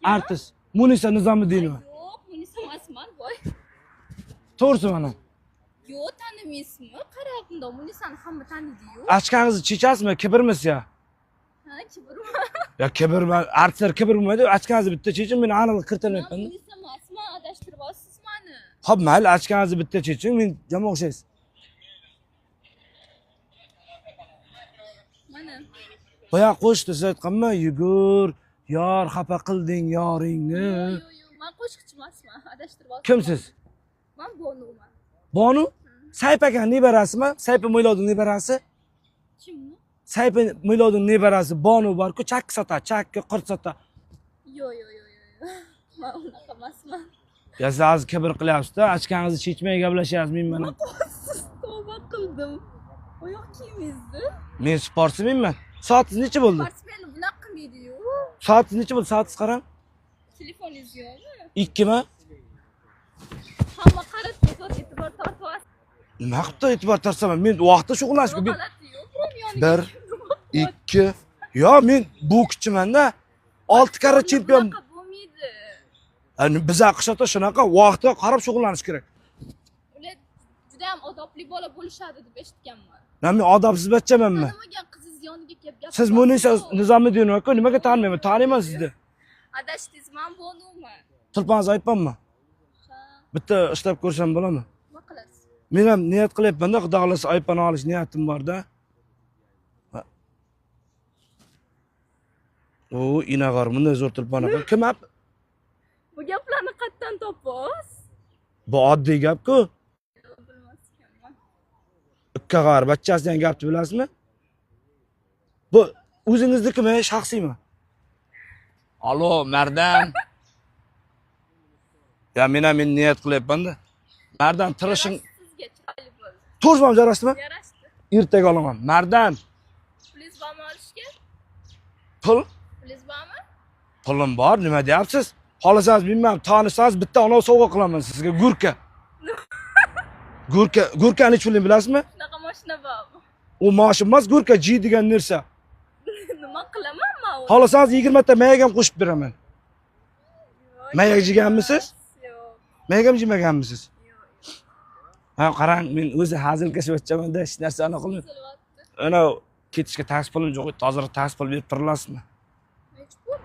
Artist. Munisa Nizomiddinova. Yo'q, Munisa emasman, voy. To'g'risi mana. Yo'q, tanimaysizmi? Qarab bundoq Munisani hamma taniydi-yu. Ochkangizni chechasizmi? Kibrmisiz ya? Ha, kibrmi? Ya kibr, artistlar kibr bo'lmaydi. Ochkangizni bitta cheching, men aniq Man kiritamayapman. Munisa emasman, adashtiryapsiz mani. Xo'p, mayli, ochkangizni bitta cheching, men jama o'xshaysiz. Mana. Boya qo'shdi, siz aytganmi? Yugur, yor xafa qilding yoringni. Yo'q, yo'q, yo'q, man qo'shiqchi emasman, adashtiryapsiz. Kimsiz? Man Bonuman. Bonu? Sayp aka nevarasimi? Saypi Mo'ylovning nevarasi? Kimmi? Saypi Mo'ylovning nevarasi Bonu bor-ku, chakki sotadi, chakki, qurt sotadi. Yo'q, yo'q, yo'q, yo'q. Man unaqa emasman. Ya siz hozir kibr qilyapsiz-da, ochkangizni chechmay gaplashyapsiz men bilan. Siz tavba qildim. Oyoq kiyimingizni. Men sportsmenman. Soatingiz necha bo'ldi? Sportsmen bunaqa qilmaydi-yu. Soatingiz necha bo'ldi? Soatingiz qarang. Telefoningiz yo'qmi? 2mi? Hamma qaratib e'tibor tortyapsiz. Nima qilibdi e'tibor tortsaman? Men vaqtda shug'ullanishga men G'alati yo'q, birovni yoniga Bir, kirib 2. Yo, men bokschiman-da. 6 karra chempion. Bunaqa bo'lmaydi. Yani biz AQShda shunaqa vaqtga qarab shug'ullanish kerak. Ular juda ham odobli bola bo'lishadi deb eshitganman. Men odobsiz bachchamanmi? Tanimagan qizingiz yoniga kelib gapirib. Siz Munisa Nizomiddinova-ku, nimaga tanimayman? Taniyman sizni. Adashdingiz, man Bonuman. Tulponingizni aytmanmi? Ha, Bitta ishlab ko'rsam bo'ladimi? nima qilasiz? Men ham niyat qilyapman-da, Xudo xohlasa iPhone olish niyatim bor-da. O, inag'or, bunday zo'r tulpon ekan. Kim ap? Bu gaplarni qayerdan topasiz? Bu oddiy gap-ku. Bilmas ekanman. Ikkag'ar bachchasi degan gapni bilasizmi? Bu o'zingiznikimi, shaxsiymi? Alo, Mardan. Ya men ham endi niyat qilyapman-da. Mardan, tirishing. Yarashdi sizga chiroyli bo'ldi. To'g'rimi, jarashdimi? Yarashdi. Ertaga olaman. Mardan, Pulingiz bormi olishga? pul? Pulingiz bormi? Pulim bor, nima deyapsiz? Xohlasangiz bilmam, tanishsangiz bitta anov sovg'a qilaman sizga, gurka. Gurka, gurkani necha pulini bilasizmi? Shunaqa mashina bormi? U moshin emas, gurka G degan narsa. Nima qilaman man uni? Xohlasangiz 20 ta mayak ham qo'shib beraman. Yo'q, Mayak yeganmisiz? Yo'q. Mayak ham yemaganmisiz? Yo'q. Ha, qarang, men o'zi hazilkash bachchamanda, hech narsani qilmayman. Buzilyapti. Ana ketishga taksi pulim yo'q, hozir taksi pul berib turalasizmi? Nechi pul?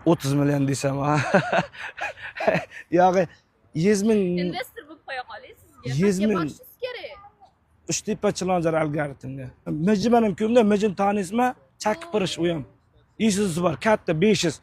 30 million desam, ha. Yo'q, 100 ming. Investor bo'lib qo'ya qoling sizga. 100 Pastga ming. borishingiz kerak. Uchtepa Chilonzor algoritmga. Mijim ham ko'mda, mijim taniysizmi? Chakki pirish u ham. Isuzu'si bor, katta 500.